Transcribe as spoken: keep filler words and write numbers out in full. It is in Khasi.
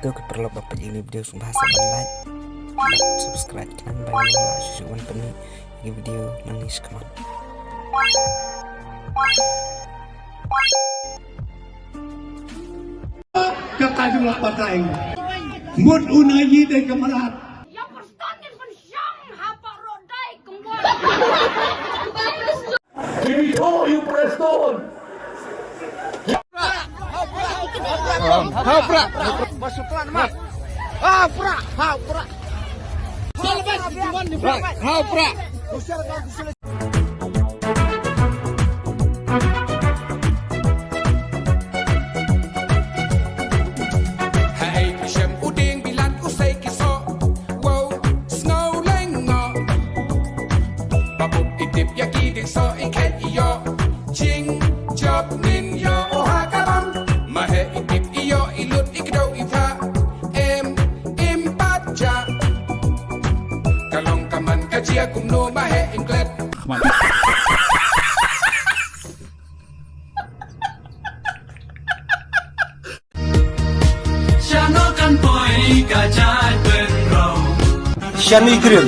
To ki paralok ba peit ïa kine ki video sngewbha sa ban like bad subscribe khnang ba ngin lah shuh shuh ban pynmih ïa ki video nangne shakhmat. Ka tajung la patai. Mut u na yi dei ka mrad. Ïa pyrshang ngin pynshong ha paro dai kumba. Jimmy Tho, you press stone. Ha pra. Ba sutran ma. Ha pra, ha pra. Ha pra. Haei ki shem u dieng bilat u sei ki soh. Wow, sngew leng ngo. Ba buk i tip ïa ki dieng soh i khet i ïoh. Jing jop nin ïoh o ha ka bam. Ma he i tip i ïoh i lut i kdew i phah. Em, im pat ja. Ka long ka man ka jia kumno ma he im klet. Shano kan poi ka jait pynrau. Shano i krim.